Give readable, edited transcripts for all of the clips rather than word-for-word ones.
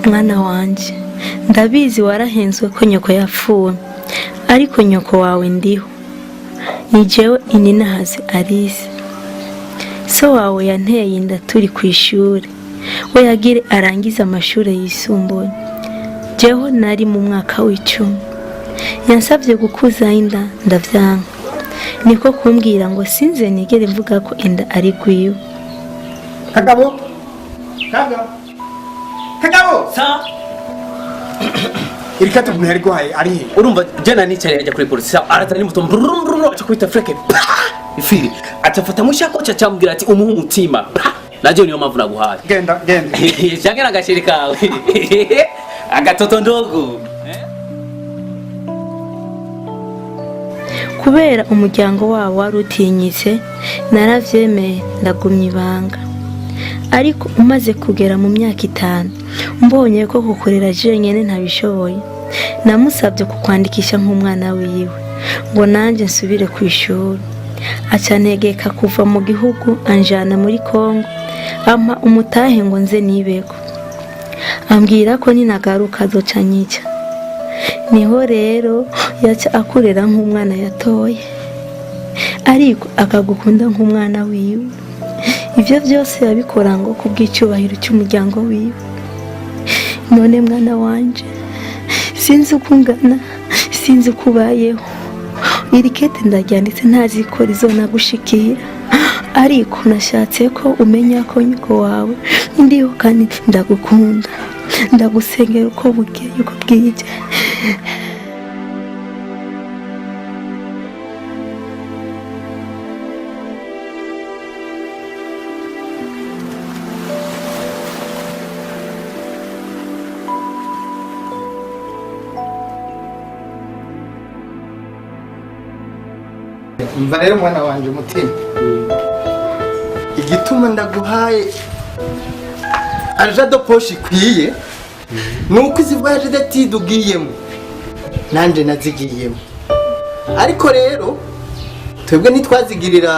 Mwana wanje, ndabizi warahenzwe ko nyoko yapfuye, ariko nyoko wawe ndiho. Ni jewe Ininahaze Alice. So wawe yanteye inda turi ku ishuri, we yagire arangize amashuri yisumbuye. Jeho nari mu mwaka w'10. Yansabye gukuza inda ndavyanka, niko kumbwira ngo sinze nigere mvuga ko inda ari gwiwe. Kagabo, Kagabo, Kagabo! Sa. Iri kata umuntu yari guhaye ari he? Urumva jana nicaye ajya kuri polisi arazana imbuto mbrum mbrum, aca kwita freke pa ifiri, acafata mushako acambwira ati umuha umutima pa. Naje niyo mpamvu naguhaye. Genda, genda. Change na gashiri kawe agatoto ndogo. Kubera umuryango wabo wari utinyitse, naravyemeye ndagumya ibanga. Ariko umaze kugera mu myaka 5, mbonye ko kukurera jenyene ntabishoboye, namusabye kukwandikisha nk'umwana wiwe ngo nanjye nsubire ku ishuri. Aca antegeka kuva mu gihugu anjana muri Kongo, ampa umutahe ngo nze nibeko, ambwira ko ninagaruka azoca anyica. Niho rero yaca akurera nk'umwana yatoye, ariko akagukunda nk'umwana wiwe. Ibyo byose yabikora ngo kubw'icyubahiro cy'umuryango wiwe. None mwana wanje, sinzi uko ungana, sinzi uko ubayeho. Iri kete ndaryanditse ntazi ko rizonagushikira, ariko nashatse ko umenya ko nyoko wawe ndiho kandi ndagukunda, ndagusengera uko bukeye uko bwije. Umva rero mwana wanje umutima, igituma ndaguhaye argent de poche ikwiye nuko izi voyage d'étude ugiyemo nanje nazigiyemo, ariko rero twebwe ntitwazigirira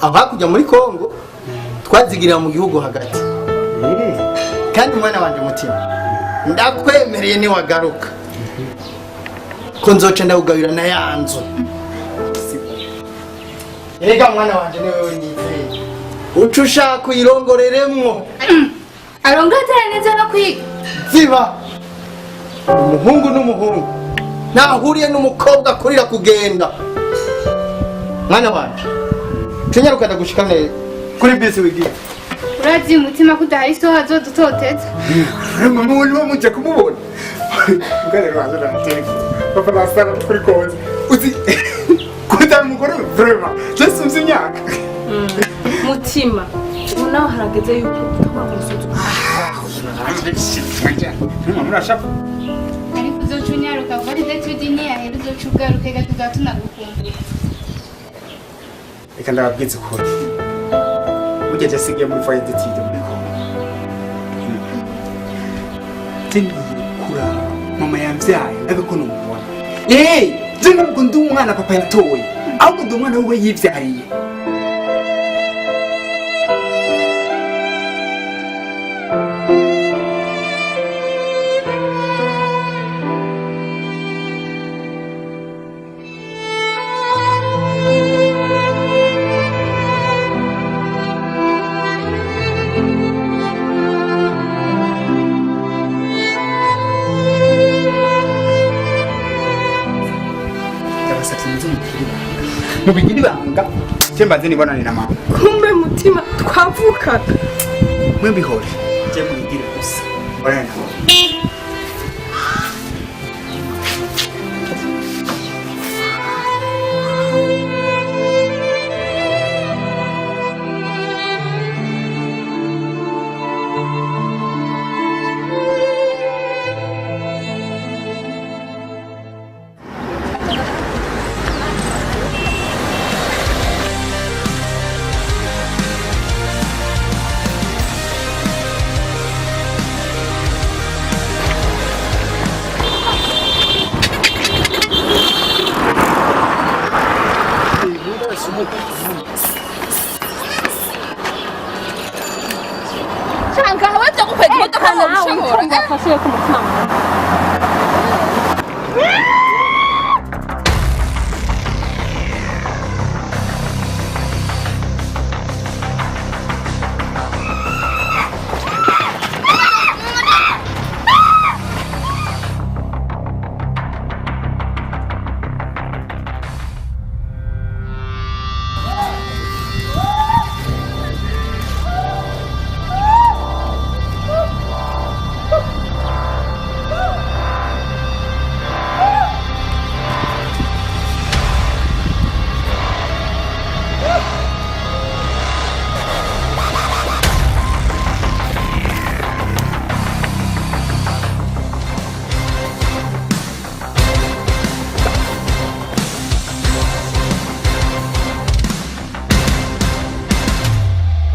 aho hakurya muri Kongo, twazigirira mu gihugu hagati. Kandi mwana wanje umutima, ndakwemereye niwagaruka ko nzoca ndawugabira na ya nzu. Erega mwana wanje ni wewe nizeye, uca ushaka uyirongoreremwo. Arongora neza no kwiga. Ziba umuhungu n'umuhungu ntahuriye n'umukobwa kurira kugenda. Mwana wanje tunyaruka ndagushikane kuri bisi wigiye. Urazi umutima ko udahari so hazodutoteza. Mama we muje kumubona mugare wazo na papa basara kuri koze uzi kuta umugore vraiment je suis imyaka. Mutima ubu nawe harageze yuko utangura kumusuzuma. Ariko uzoca unyaruka vuba d'étude ntiyahera, uzoca ugaruka ega tuzaba tunagukumbuye. Reka ndababwiza ukuri, burya je sigiye muri voyage d'étude muri Kongo, ngiye kuraba mama yamvyaye ndabe ko numubona. Je ntabwo ndi umwana papa yatoye, ahubwo ndi umwana wiwe yivyariye. Mubigira ibanga je mbanze nibonane na mama. Kumbe mutima twavukana. Mwe mbihore je mubigire gusa mbonane na mama. Imodoka wobushobora. Wafashe ku mutima.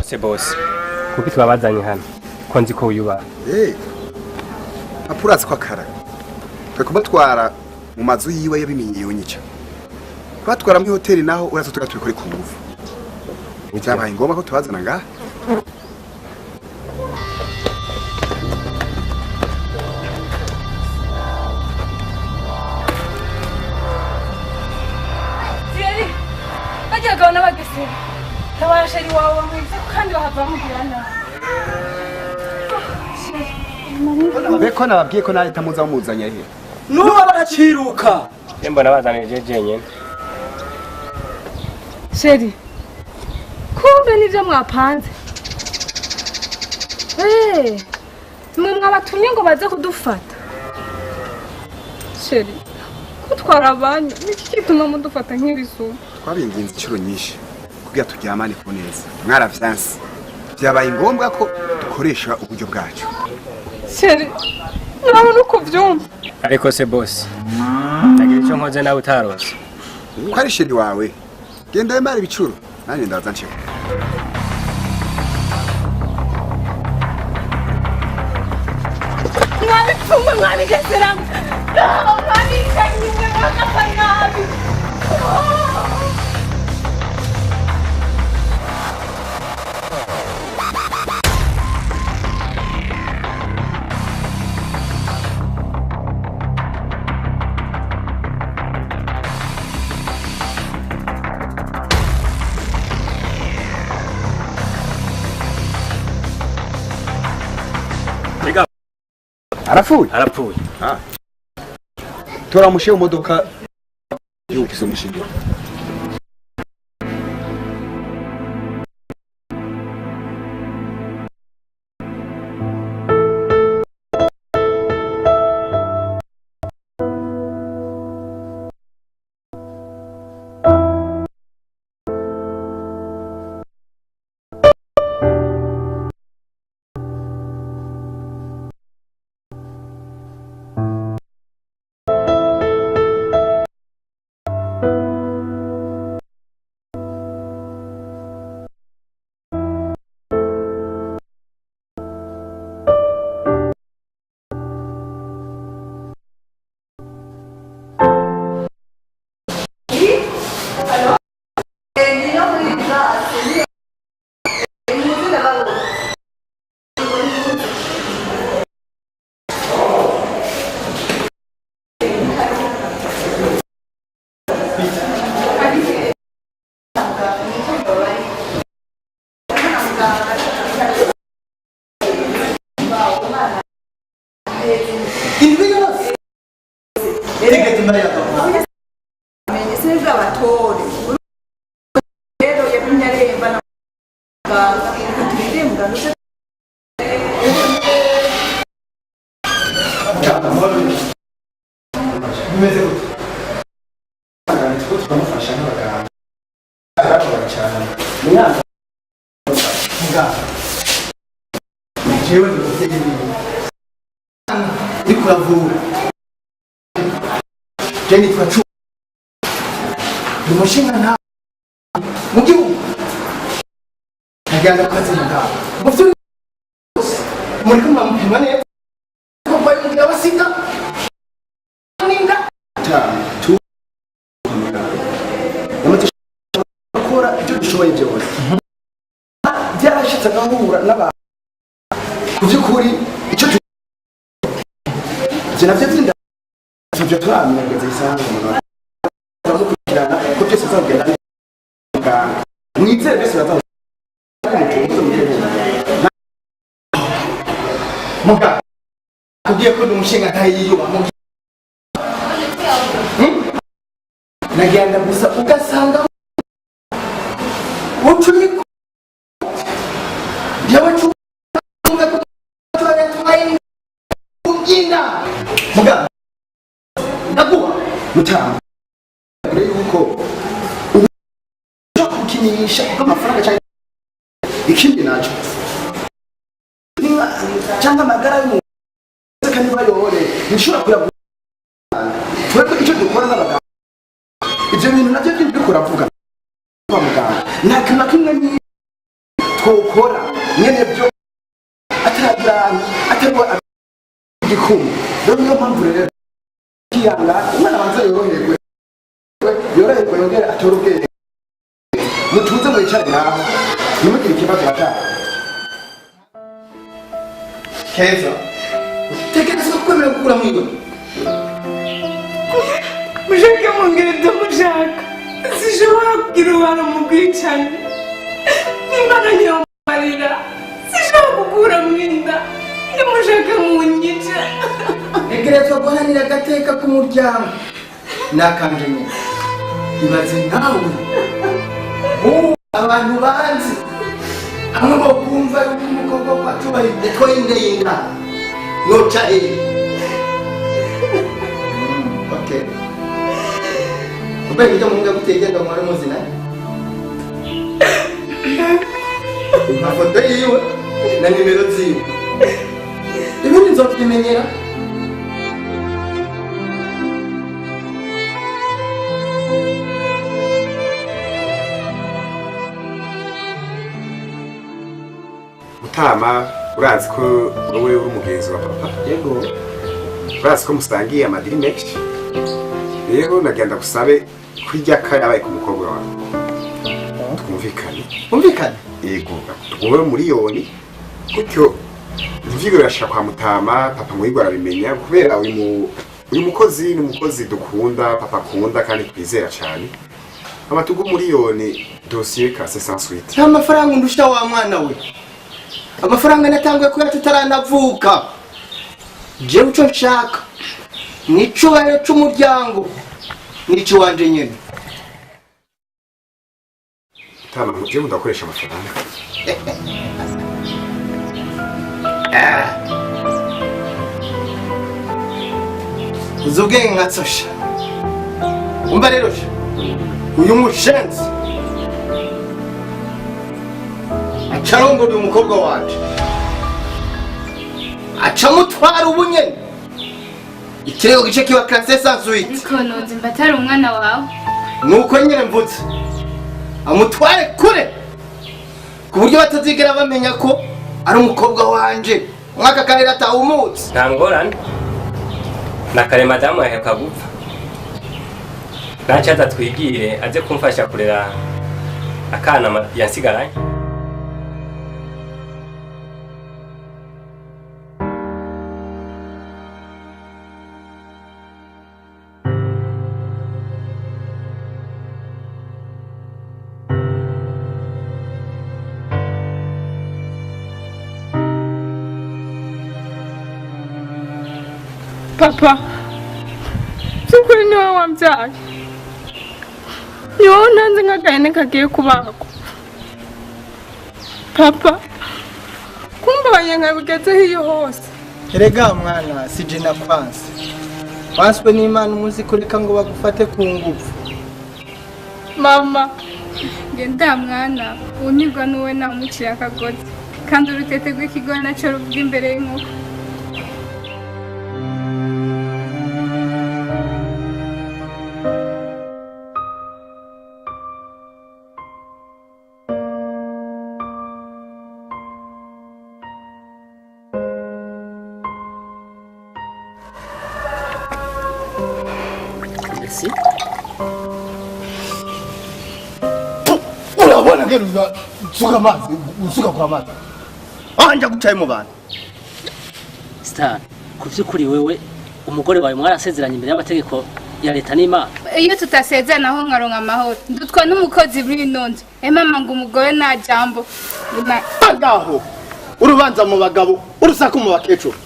Se boss, kuki twabazanye hano ko nzi ko wiyubaha? Eh, papa urazi ko akara twe kubatwara mu mazu yiwe yabimenye yonyica, kubatwara muri hoteli naho urazi tuga tubikore ku ngufu. Byabaye ngombwa ko tubazana ngaha. Thierry, bagiye gabana bagesera. Tabara chéri wawe wamwize kandi bahava bamubwira nabi. Beko nababwiye ko nawe tamuza muzanye he. Nuba baraciruka. Mbona bazanije jenyene. Chéri, kumbe nivyo mwapanze. Mwe mwabatumye ngo baze kudufata. Chéri, kutwara abanyu niki gituma mudufata nk'ibisuma? Twabinginze inshuro nyinshi kugira turyamane ku neza, mwaravyanse. Byabaye ngombwa ko dukoresha uburyo bwacu. Chéri, nawe nuko vyumva. Ariko se boss, nagira icyo nkoze nawe utarose. Ko ari chéri wawe, genda wemare ibicuro nanjye ndaza nshika. Mwabipfumwe mwabigeseramo. Mwabikanyimwe mwagapfa nabi. Arapfuye? Arapfuye. Ah. Tora mushe mu modoka yukizo mushinge. Indwi yose erega imbere ya papa. Rero yagumye aremba na muganga, reka turinde muganga uze. Bimeze gute? Turiko turamufasha nk'abaganga, arababaye cyane. Muganga, jewe ndi umuvyeyi wiwe ndiko uravura. Je nitwa Cu, ndi umushinga nta mu gihugu nagira ndakoze. Muganga, mu vyo muriko muramupima neza ko mbaye umugira wa sida n'inda? Tu yamaze gukora ibyo dushoboye byose, byarashitse agahura n'abantu ku by'ukuri. Ivyo navyo vyinda tuvyo turamenya kugeza isaha umuntu azamukurikirana ko byose bizagenda neza. Muganga mwizere byose bizaza kumutunga mugende. Muga kubwiye ko ndi umushinga ntayiyuba muga nagenda gusa ugasanga ucumi jewe cumwe kubyina muga ndaguha mutanga mbere yuko ushaka gukinisha amafaranga cyangwa ikindi nacyo cyangwa amagara y'umuntu kandi bayore nshobora kuyagura. Twebwe icyo dukora n'abaganga, ibyo bintu nabyo byinshi uriko uravuga kwa muganga, nta kintu na kimwe ni twokora nyene byo ataragurana atari igikumu. Rero niyo mpamvu rero kiyanga umwana abanza yoroherwe, yoroherwe yongere atore ubwenge. Mutuze mwicare ngaho, ntimugire ikibazo bataha. Keza, tekereza ko kwemera gukura mwiwe. Mushake mungire ibyo mushaka, sinshobora kugira uruhare mu bwicanyi. Nimba nanyambarira, sinshobora gukura mu inda. Nimushake munyice. Ntegerezwa guharanira agateka k'umuryango nakanje nyine. Ibaze nawe ubu abantu banzi hamwe bo kumva yuko umukobwa kwa tubaye yatwaye inda y'inka noca hehe? Okay, kubera ibyo muhunga gutegenda mwari muzi na amafoto yiwe na nimero ziwe, ibindi nzovyimenyera. Mutama, urazi ko wowe uri umugenzi wa papa. Yego. Urazi ko musangiye amadiri menshi. Rero nagira ndagusabe kurya kayabaye ku mukobwa wawe, twumvikane. Umvikane? Yego, wowe miliyoni gutyo ivyigo birashika kwa Mutama, papa muhigwa arabimenya kubera uyu mukozi ni umukozi dukunda, papa akunda kandi twizera cyane. Amatugu miliyoni, dossier classé sans suite. Nta mafaranga undusha wa mwana we. Amafaranga natanguye kuya tutaranavuka. Jewe ico nshaka ni icubahiro c'umuryango n'iciwanje nyene. Mutama, jewe ndakoresha amafaranga. Uzi ubwenge nka Sosha. Umva rero sha, uyu mushenzi aca arongora uyu mukobwa wanje, aca amutwara ubu nyene. Ikirego gice kiba classé sans suite. Ariko nonze mba atari umwana wawe. Nuko nyene mvutse amutware kure ku buryo batazigera bamenya ko ari umukobwa wanje. Mwaka karere atawumutse. Nta ngorane, na kare madamu yaheruka gupfa, naco aza twigire aze kumfasha kurera akana yansigaranye. Papa, by'ukuri ni wowe wambyaye, ni wowe ntanze nk'agahene kagiye kubagwa. Papa, kumbaye nkabigezeho iyo hose. Erega mwana, si je nakwanse, wanswe n'Imana umunsi kureka ngo bagufate ku ngufu. Mama. Ngenda mwana, unigwa n'uwe namuciye akagozi, kandi urutete rw'ikigo naco ruvuga imbere y'inkoko. Merci. Urabona ngero usuka amazi, usuka kwa amazi. Anja gucaye mu bantu. Star, ku vy'ukuri wewe Umugore wawe mwarasezeranye imbere y'amategeko ya leta n'Imana? Iyo tutasezerana aho nkaronka amahoro, ndutwa n'umukozi muri ino nzu. Mama ngo umugore nta jambo. Ngaho urubanza mu bagabo, urusaku mu bakecuru.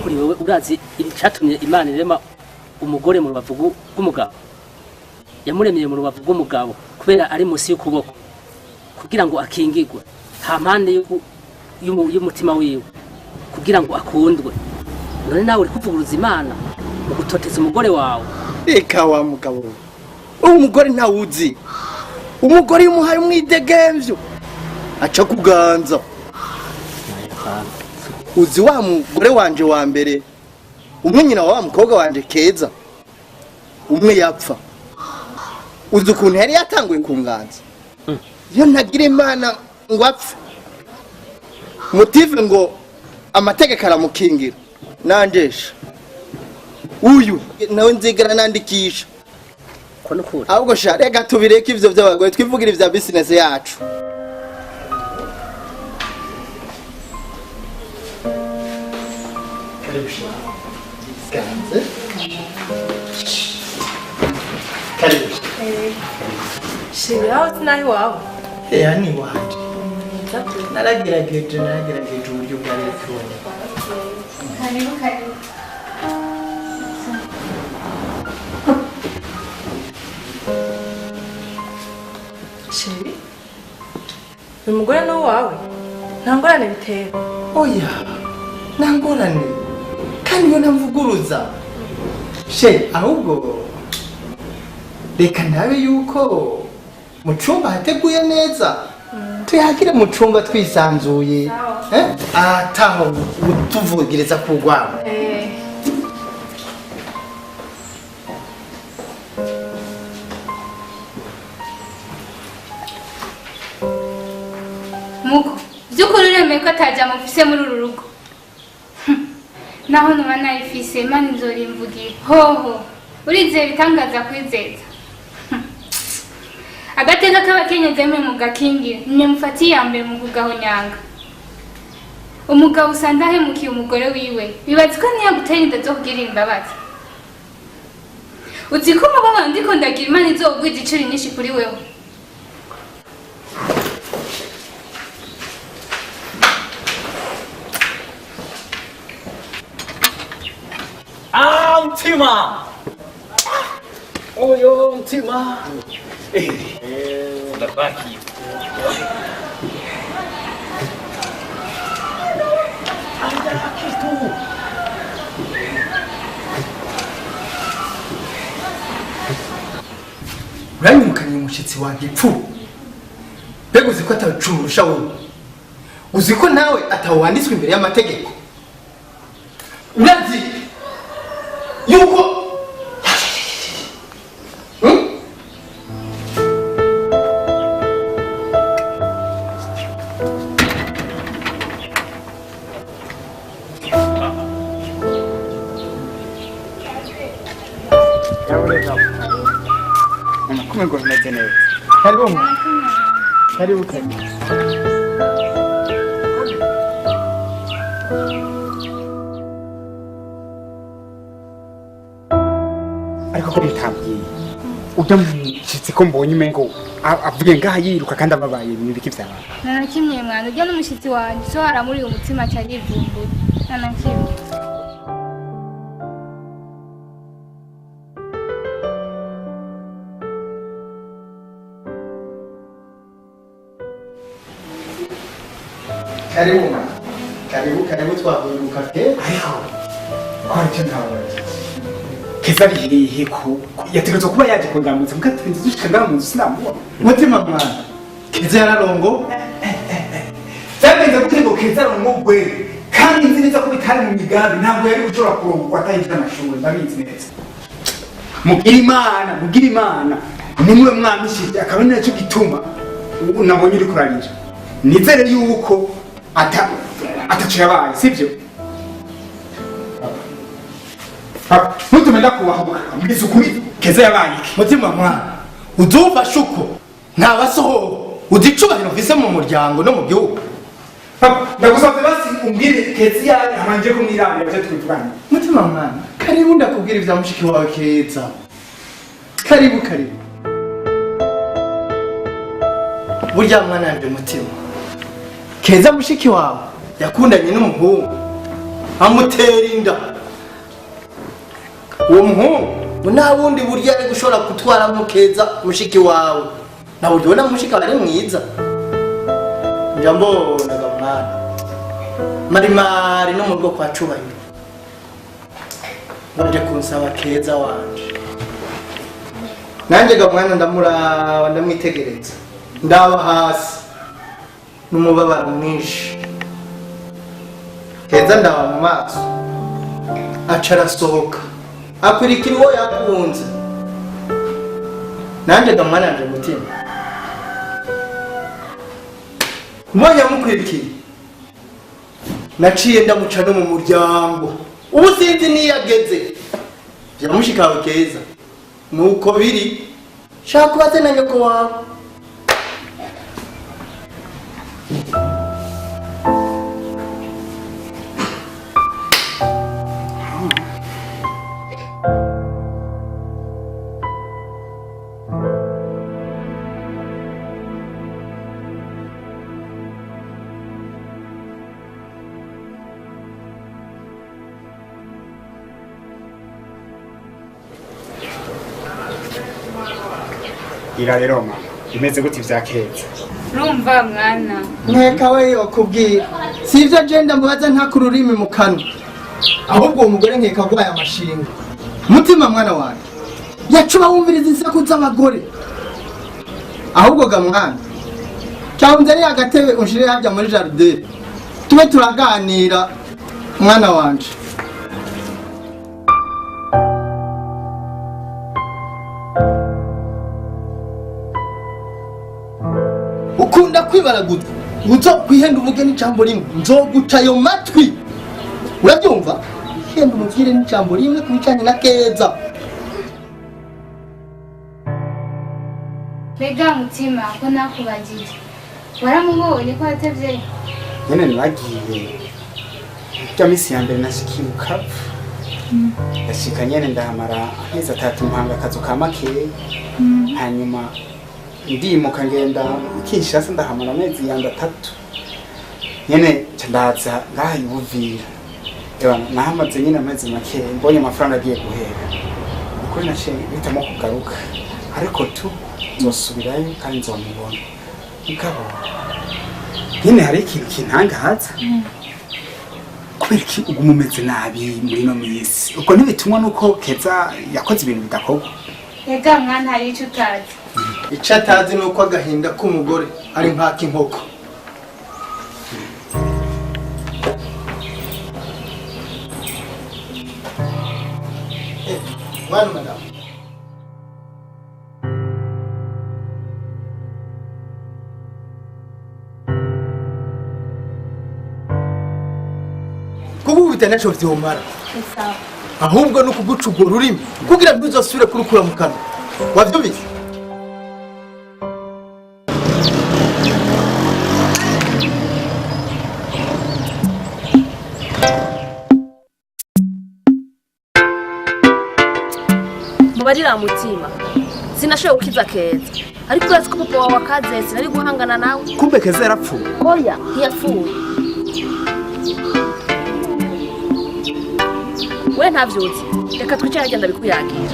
Kuri wewe urazi icyatumye Imana irema umugore mu rubavu rw'umugabo? Yamuremeye mu rubavu rw'umugabo kubera ari munsi y'ukuboko, kugira ngo akingirwe nta mpande y'umutima wiwe, kugira ngo akundwe. None nawe uri kuvuguruza Imana mu gutoteza umugore wawe. Reka wa mugabo, uwo mugore ntawuzi. Umugore iyo umuhaye umwidegemvyo aca kuganza. Uzi wa mugore wanje wa mbere, umwe nyina wa mukobwa wanje Keza, umwe yapfa, uzi ukuntu yari yatanguye kunganza? Iyo ntagira Imana ngo apfe, mutive ngo amategeko aramukingira, nanjesha uyu nawe nzigera nandikisha. Ahubwo sha reka tubireke ivyo vy'abagore, twivugira ivya business yacu. Karibu. Shira aho sinaho iwawe. Eya ni iwanje. Naragerageje uburyo bwari bukiboneka. Karibu karibu. Shiri, uyu mugore ni uwawe? Nta ngorane bitera? Oya, nta ngorane. Kandi iyo ntamvuguruza. She, ahubwo reka ndabe yuko mu cumba hateguye neza. Tuyakire mu cumba twisanzuye. Ataho utuvugiriza kugwamo. Muko, by'ukuri uremeye ko atajya mufise muri uru rugo? Naho nuba nayifise, Imana izorimvugira. Hoho, urizeye ibitangaza kwizeza. Agateka k'abakenyezi mwe mugakingira, nimwe mufatiye iya mbere mu kugahonyanga. Umugabo usanga ahemukiye umugore wiwe, bibaza ko niyo agutera inda zo kugira imbabazi. Uzi ko umubabaro ndiko ndagira Imana izogwiza incuro nyinshi kuri wewe. Ah, mtima! Oyo, mtima! Ndabaki. Uranyimukanye umushitsi wanjye ipfu. Mbega uzi ko atacumurusha wowe? Uzi ko nawe atawanditswe imbere y'amategeko? Urazi yuko Kumwe bimeze neza. Karibu. Karibu karibu. Ariko ko mutabwiye ujya mushyitsi ko mbonye umengo avuye ngaha yiruka kandi ababaye ni ibiki vyabaye? Nta na kimwe mwana, ujya n'umushyitsi wanjye so haramuriye umutima cyari ivumbura. Nta na kimwe. Karibu. Karibu karibu twahuruka ke. Ariko ko aricyo ntabonye. Keza ari hehe ko yategerezwa kuba yaje kundamutsa muka turinze dushika ngaha mu nzu sinamubona. Mutima mwana. Keza yararongo. Byagenze gute ngo Keza arongogwe kandi nzi neza ko bitari mu migambi, ntabwo yari gushobora kurongorwa atahije amashuri, ndabizi neza. Mugire Imana, mugire Imana. Nimwe mwamishije akaba ari nacyo gituma nabonye uri kurarira. Nizere yuko ataco yabaye, sivyo? Ntutume ndakubahuka, mbwiza ukuri Keza yabaye iki? Mutima mwana, uzumva shuko Ntabasoho uzi icubahiro mfise mu muryango no mu gihugu. Papa, ndagusabye basi umbwire Keza yaje amanje kumwirabira cyo twivugane. Mutima mwana, karibu ndakubwira ivya mushiki wawe Keza. Karibu karibu. Burya mwana yanje mutima, Keza mushiki wawe yakundanye n'umuhungu amutera inda. Uwo muhungu nta bundi buryo ari gushobora gutwaramo Keza mushiki wawe. Na buryo ubona mushiki wawe ari mwiza. Njya mbonaga mwana marimari no mu rugo kwa Cubahiro baje kunsaba Keza wanje. Nanjye ga mwana ndamuraba ndamwitegereza, ndaba hasi n'umubabaro mwinshi. Keza ndaba mu maso aca arasohoka akurikira uwo yakunze. Nanjye ga mwana nje mutima mbonye amukurikiye naciye ndamuca no mu muryango. Ubu sinzi niyo ageze. Vya mushikawe Keza nuko biri, shaka ubaze na nyoko wawe. Ira rero mama, imeze gute ivya Keza? Urumva mwana. Nkeka we yokubwira. Sivyo je ndamubaza nta kururimi mu kanwa. Ahubwo uwo mugore nkeka agwaye amashinga. Mutima mwana wanje, yacuba wumviriza insaku z'abagore. Ahubwo ga mwana, cyangwa ari agatebe unshire harya muri jardin. Tube turaganira mwana wanje. Ukunda kwibaraguza uzo kwihenda uvuge n'ijambo rimwe nzoguca ayo matwi. Urabyumva? Ihenda umubwire n'ijambo rimwe kubicanye na Keza. Mbega mutima ko nakubagije, waramubonye ko yatevye? Nyene naragiye rya misi ya mbere nashikiye Bukavu, ndashika nyene ndahamara amezi 3 mpanga akazu ka makeya. Hanyuma ndimuka ngenda Kinshasa ndahamara amezi yandi 3 nyene ndaza ngaha Uvira. Ewa nahamaze nyene amezi make mbonye amafaranga agiye guhera, ukuri naciye mpitamo kugaruka, ariko tu nzosubirayo kandi nzomubona. Mugabo nyene hari ikintu kintangaza. Kubera iki uguma umeze nabi muri ino minsi? Ubwo ntibitumwa nuko Keza yakoze ibintu bidakorwa? Ega mwana hari ico utazi. Icyo atazi ni uko agahinda k'umugore ari nk'ak'inkoko. Mwana madamu, kugukubita ntaco vyomara, ahubwo ni ukuguca urwo rurimi kugira ngo uzosubire kurukura mu kanwa. Wavyumvise? Mubarira mutima, sinashoboye gukiza Keza, ariko urazi ko papa wawe akaze sinari guhangana nawe. Kumbe Keza yarapfuye? Oya, ntiyapfuye. We ntavyuzi, reka twicare harya ndabikuyagira.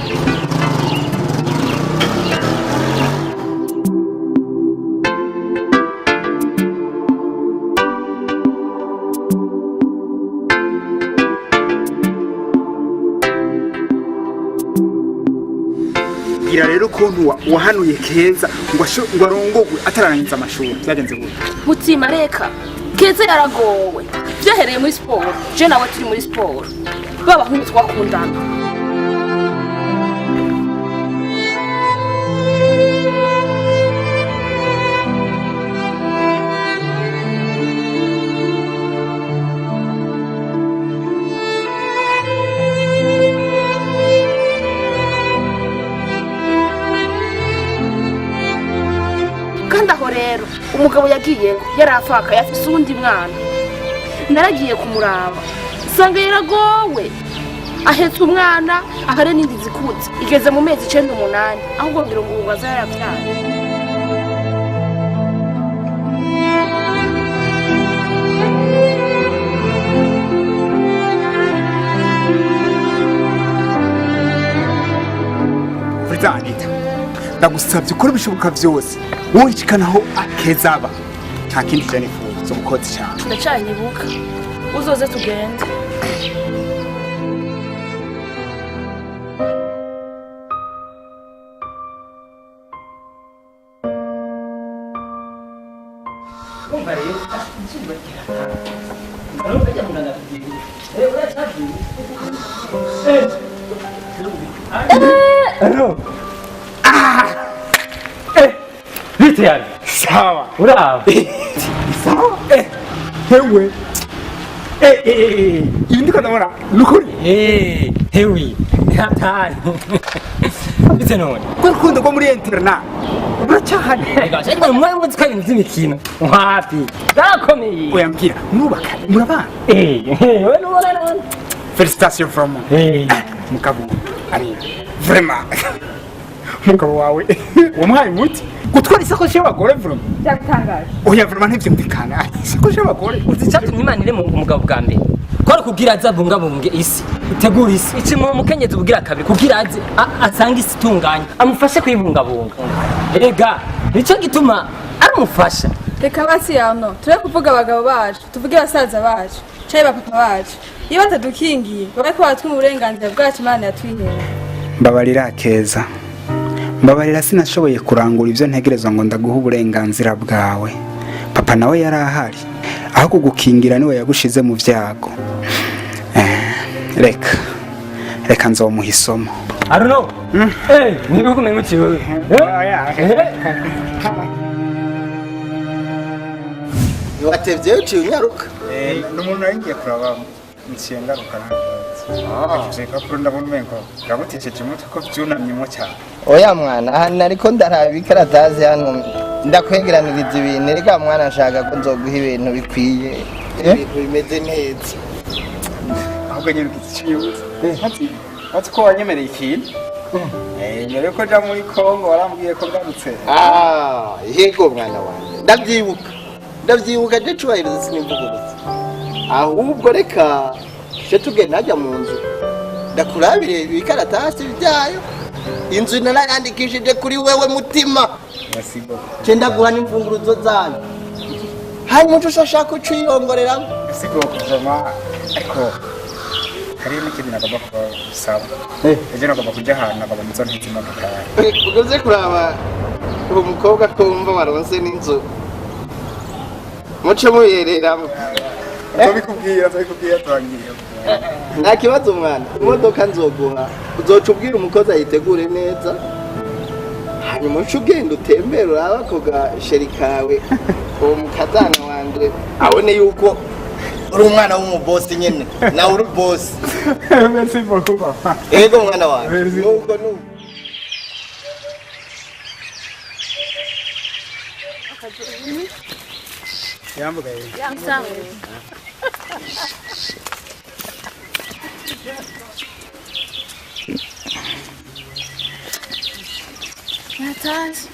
Gira rero ukuntu wahanuye Keza ngo arongogwe atararangiza amashuri, byagenze gute? Mutima reka, Keza yaragowe. Vyahereye muri siporo, je nawe turi muri siporo. B'abahungu twakundana. Umugabo yagiye yarafaka yafise uwundi mwana. Naragiye kumuraba nsanga yaragowe. Ahetse umwana ahare n'indi zikutse igeze mu mezi 9 8 ahubwo ngira ngo ubu azayaravyara. Anita, ndagusabye ukora ibishoboka byose wonshikanaho akezaba nta kindi je nifuza umukozi cyane. Ndacanyibuka uzoze tugende. Hello. Vite yani. Sawa. Bravo. Sawa. Hewe. Ibi ndiko ndabona nukuri. Hewe. Hatari. Bite none. Ko rukundo rwo muri interna. Uracyahari. Ega, mwana muzi kandi by'imikino. Wapi? Ndakomeye. Oya mbwira, murubaka, murabana. Wewe nubona none. Félicitations vraiment. Mugabo ari vraiment. Mugabo wawe wamuhaye umuti gutwara isakoshi y'abagore vraiment. Byagutangaje. Oya vraiment ntivyumvikana. Isakoshi y'abagore. Uzi icyatumye Imana irema umugabo bwa mbere? Kwari kugira aze abungabunge isi, itegure isi. Iki mu mukenyezi ubugira kabiri kugira aze asange isi itunganye, amufashe kuyibungabunga. Erega nico gituma aramufasha. Reka basi yano, ture kuvuga abagabo bacu, tuvuge basaza bacu, caye ba papa bacu. Iyo batadukingiye, bariko baratwima uburenganzira bwacu Imana yatwihereye. Mbabarira Keza. Mbabarira sinashoboye kurangura ivyo ntegerezwa ngo ndaguha uburenganzira bwawe. Papa nawe yari ahari. Aho kugukingira niwe yagushize mu vyago. Reka nzomuha isomo. Aruno. Niba ukumenya uki wewe. Watevye uciye unyaruka. N'umuntu nari ngiye kuraba nciye ngaruka nta kibazo. Ivyo bipapuro ndabona umengo biragutesheje umutwe ko vyunamyemwo cyane. Oya mwana, aha nariko ndaraba ikaratasi hano ndakwegeraniriza ibintu. Erega mwana nshaka ko nzoguha ibintu bikwiye, ibintu bimeze neza. Ahubwo nyene ugize ico unyibutsa. Ati ko wanyemereye ikintu? Mbere yuko nja muri Kongo warambwiye ko ngarutse. Yego mwana wanje, ndavyibuka. Ndavyibuka je cubahiriza sinimvugurutse. Ahubwo reka je tugenda hajya mu nzu ndakurabire ibikaratasi byayo. Inzu narayandikishije kuri wewe mutima. Je ndaguha n'imfunguruzo zanyu. Hanyuma uco ushaka uca uyirongoreramo. Sigo kuvoma ariko hariho n'ikindi nagomba kubasaba. Ejo nagomba kujya ahantu nagomba muzo ntize imodoka yawe. Ugoze kuraba uwo mukobwa ko wumva waronse n'inzu. Muce muyereramo. Nzobikubwira turangiye. Nta kibazo mwana, imodoka nzoguha. Uzoca ubwira umukozi ayitegure neza. Hanyuma uce ugenda utembere uraba ako gasheri kawe, uwo mukazana wanje abone yuko uri umwana w'umubosi nyene, nawe uri bosi. Merci beaucoup papa. Yego mwana wanje. Nuko nuko. Yambugaye. Natazi.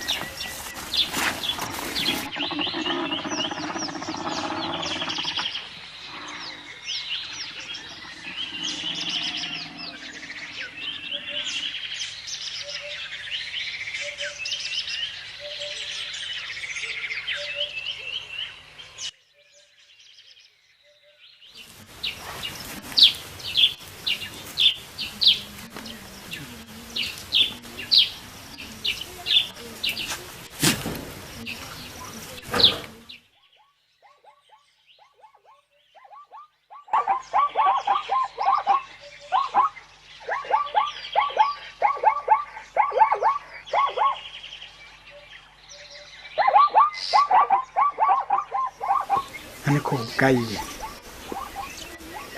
Ariko gayiye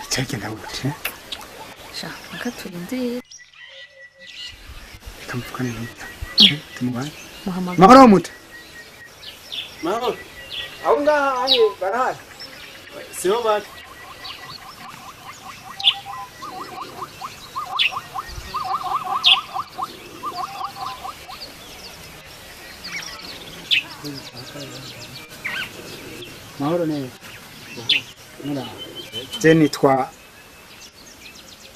icyagenda gute? Sha, reka turindire. Reka mvugane n'umuta. Tumubane. Mahoro muta. Mahoro. Aho ngaha ahe barahari. Siho bari. Mahoro neza. Mura. Je nitwa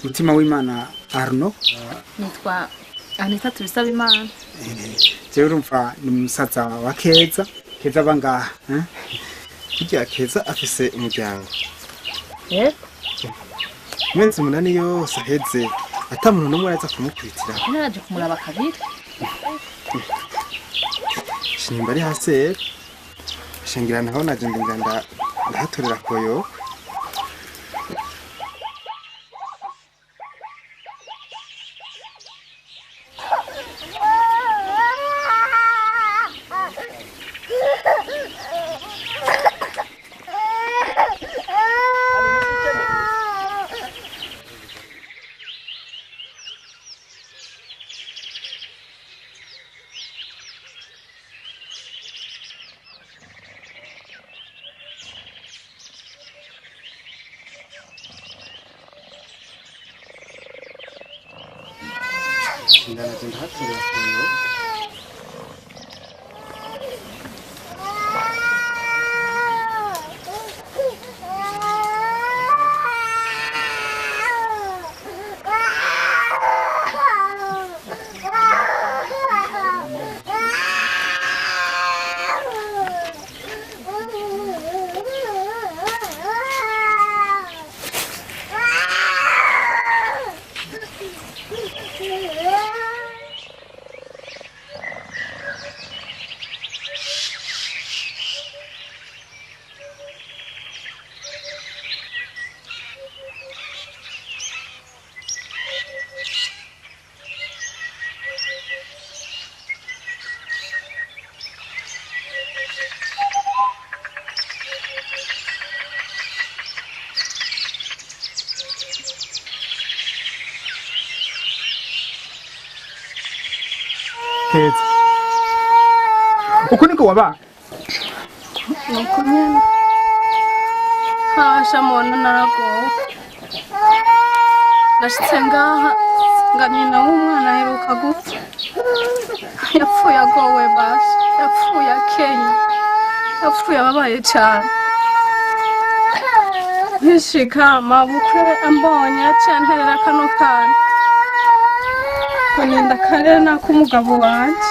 Mutima w'Imana Arno. Nitwa Anita Tubisabimana. Je urumva ni musaza wa Keza. Keza bangaha, eh? Burya Keza afise umuryango. Yego. Mwenzi munani yose aheze ata muntu n'umwe araza kumukurikira. Naraje kumuraba kabiri. Shinimba ari hasi rero. Shingira naho naje ndinganda ndahatorera koyo. Keza. Uko niko waba? Nuko nyene. Hasha mona naragowe. Nashitse ngaha nga nyina w'umwana aheruka gupfa. Yapfuye agowe basha. Yapfuye akenye. Yapfuye ababaye cane. Nkishika mabukwe ambonye yaciye anterera kano kana. Kuninda karere nak'umugabo wanje.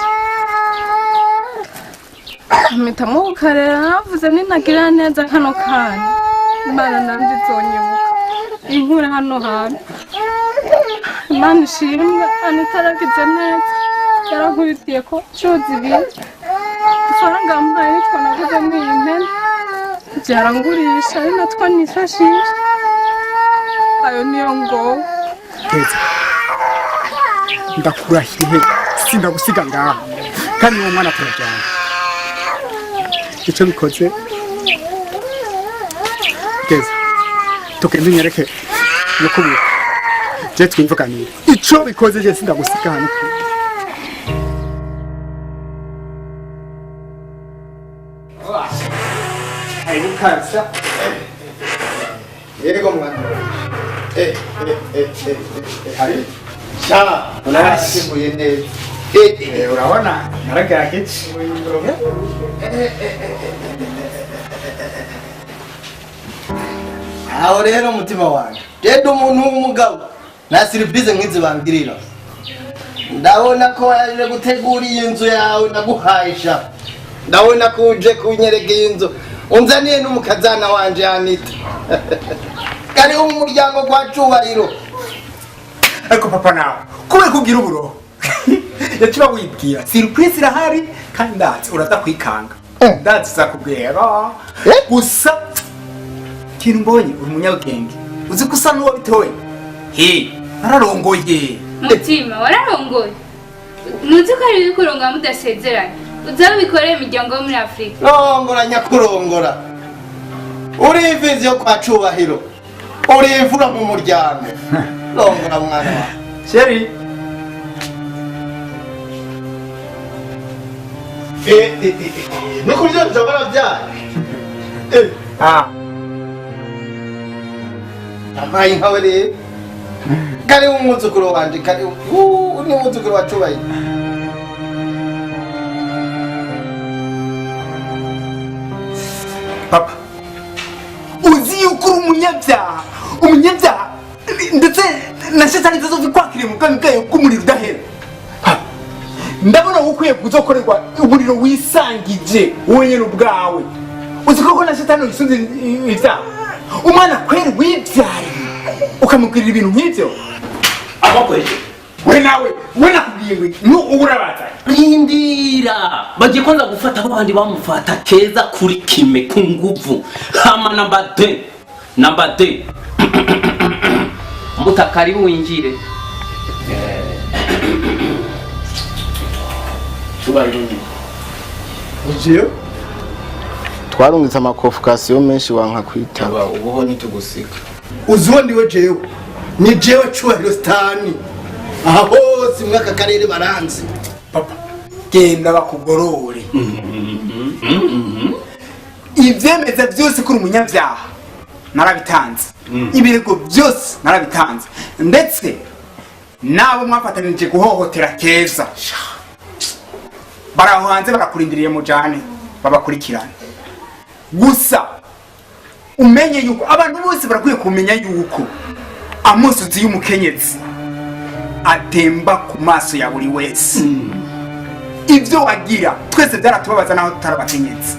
Mpitamo kukarera navuze ninagira neza kano kana. Imana nanje izonyibuka. Inkure hano hantu. Imana ishimwe Anita aragize neza. Yarankubitiye ko cuza ibiri. Ifaranga yampaye nitwo naguzemo iyi mpene. Byarangurisha ari natwo nifashisha. Ayo niyo ngowe. Keza. Ndakurahiye sindagusiga ngaha. Kandi uwo mwana turajyana. Icyo bikoze Keza. Tugende unyereke nyokobukwe. Je twimvuganire. Ico bikoze je sindagusiga hano. Kabisa. Yego mwana. Hari sha unashibuye neza. Urabona naragerageje. Aho rero umutima wanjye. Rero umuntu w'umugabo na surprise nkizi bangirira. Ndabona ko waje gutegura iyi nzu yawe naguhaye sha. Ndabona ko uje kunyereka iyi nzu. Unzaniye n'umukazana wanje Anita. Kari umuryango kwa Cubahiro. Ariko papa nawe kubera kugira uburo. Yaciba wibwira surprise irahari kandi ndazi uraza kwikanga. Ndazi zakubwira. Gusa kintu mbonye uri umunyabwenge. Uzi ko usa n'uwo bitoye. He, nararongoye. Mutima wararongoye. Ntuzi ko ari bikuronga mudasezeranye. Uzabikoreye imiryango yo muri Afrika. Rongora nyakurongora. Uri imfizi yo kwa Cubahiro. Uri imfura mu muryango. Rongora mwana wawe. Sheri. No kurya byabara byaye. Ah. Ampaye nkawe rero. Kare umwuzukuru wanje, kare ni umwuzukuru wa Cubahiro. Papa, uzi yuko uri umunyabyaha, umunyabyaha ndetse na shetani zizovikwakiriye mu bwami bwayo bw'umuriro udahera. Papa, ndabona wowe ukwiye kuzokorerwa umuriro wisangije wenyine ubwawe. Uzi koko na shetani uyisunze ibyaha, umwana kweri wibyariye ukamubwirira ibintu nk'ibyo. Abakoresha we nawe we nakubwiye ngo nu urabatanye. Rindira, bagiye kwanza gufata abo bandi bamufata Keza kuri kime ku nguvu. Hama namba D, namba D. Mutakaribu winjire. Cubahiro nyine. Ujiyo? Twarungitse amakofukasiyo menshi wanka kwitaba. Ubuho ntitugusika. Uzi uwo ndiwe jewe? Ni jewe Cubahiro Stani. Aha hose muri aka karere baranzi. Papa, genda bakugorore. Ivyemeza byose kuri umunyabyaha narabitanze. Ibirego byose narabitanze. Ndetse nabo mwafatanije guhohotera Keza. Baraho hanze barakurindiriye mujane babakurikirane. Gusa umenye yuko abantu bose barakwiye kumenya yuko amusozi y'umukenyezi atemba ku maso ya buri wese. Ibyo wagira twese byaratubabaza naho tutarabakenyezi.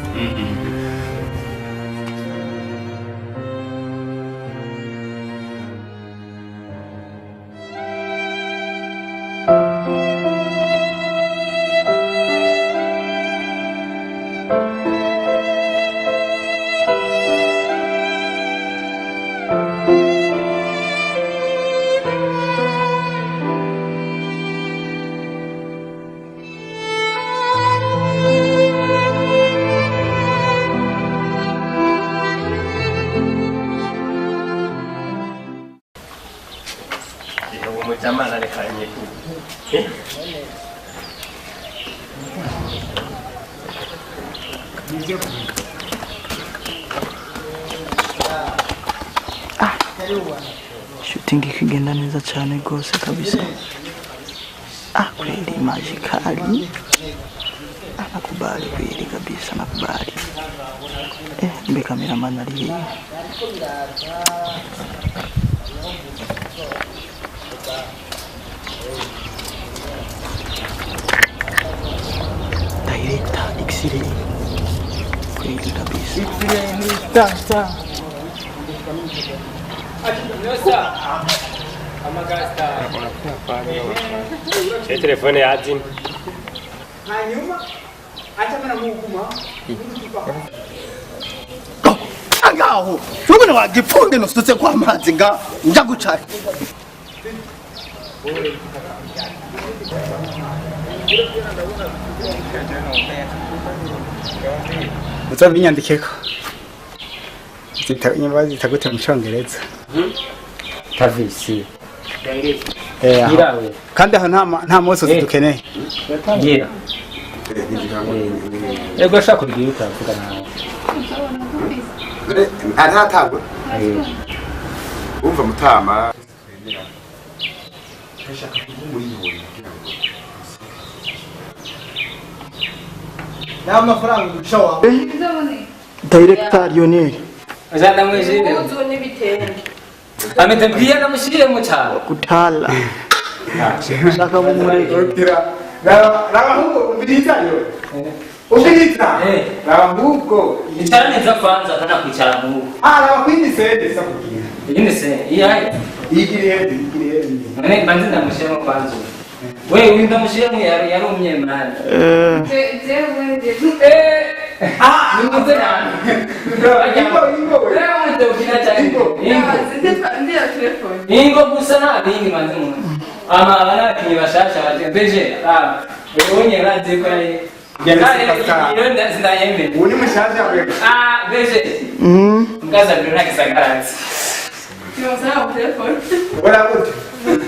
Shooting ikigenda neza cyane rwose kabisa. Kweli majikali. Nakubali kweli kabisa, nakubali. Mbe cameraman ari hehe? Director X-ray. Kweli kabisa. X-ray ni Telefone yazimye. Hanyuma acamana muguma. Ngaho nubone wagipfunde nusutse kwa amazi nga nja gucara. Uzabinyandikeko. Zita gute mu Congereza? Tavisi. Irawe. Kandi aho nta mosozi dukeneye. Gira. Ego ashaka kubigira utavuga nawe. Ntatangwe. Umva mutama. Ndashaka kumuriyoni kugira ngo nta mafaranga uca wawe. Director Lionel. Azana mwishire. Uzu n'ibitenge. Ametembia na mushire mu cyaro. Kutala. Shaka mumureke. Raba umviriza yo. Umviriza. Raba ahubwo icara neza kwanza kana kwicara mu. Raba kwindi sende sakubwira. Iyindi sende iyaye. Igiriye igiriye. None banze ndamushiremo kwanza. We uyu ndamushiremo yarumye mwana. Nimuze nani. Ingo ingo. Ingo gusa nta bindi manze umuntu. Ama abana bashasha baje beje. Wewe nyera ko ari. Uni mushasha wewe. Beje. Mkaza biro na kisagaranzi. Bora gute.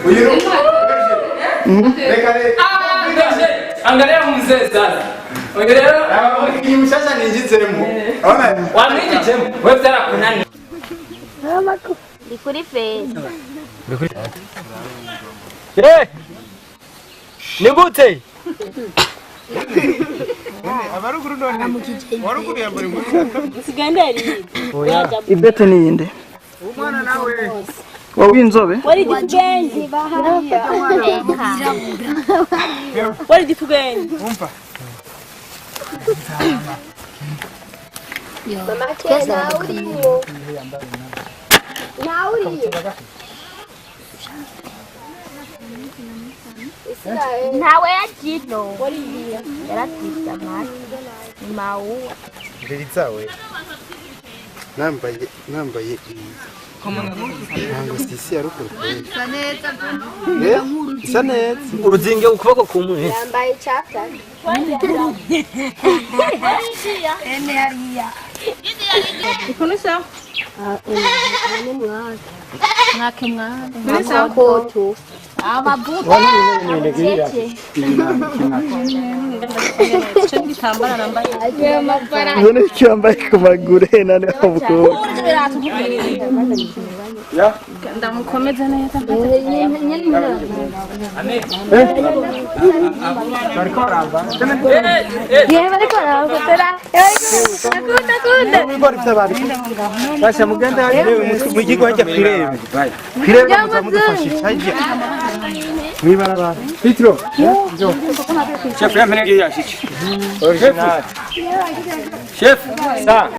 Uyu. Reka reka. Beje. Angalia mzee sasa. Iyi mushasha ninjizemo. Wamwinjijemo we byarakunaniye. Ni kuri feza. Eh! Ni gute? Abaruguru none waruguru yambara Usigenderi. Ibete ni inde? Umwana nawe wowe inzobe? Wari dikugenzi bahariya. Wari dikugenzi. Umva. Mama keza uriyo. Na uriyo. Ntawe yagino. Yaratwite amata. Mawuwa. Ndirizawe. Nambaye iyi. Ntango sisi ya ruguru. Isa neza. Isa neza. Uruzinge ukuboko kumwe. Yambaye chapter. Ene hariya. Ikunusa? Mwake mwake. Koto. Amabuto. None icyo yambaye ku maguru nane ku kuboko. Ndamukomeza neza. Basha muganda mu kigo hajya kwirebe. Kwirebe muzamudufashisha hajya. Mwibarabara. Petro. Chef yamenye yashiki. Original. Chef, sa.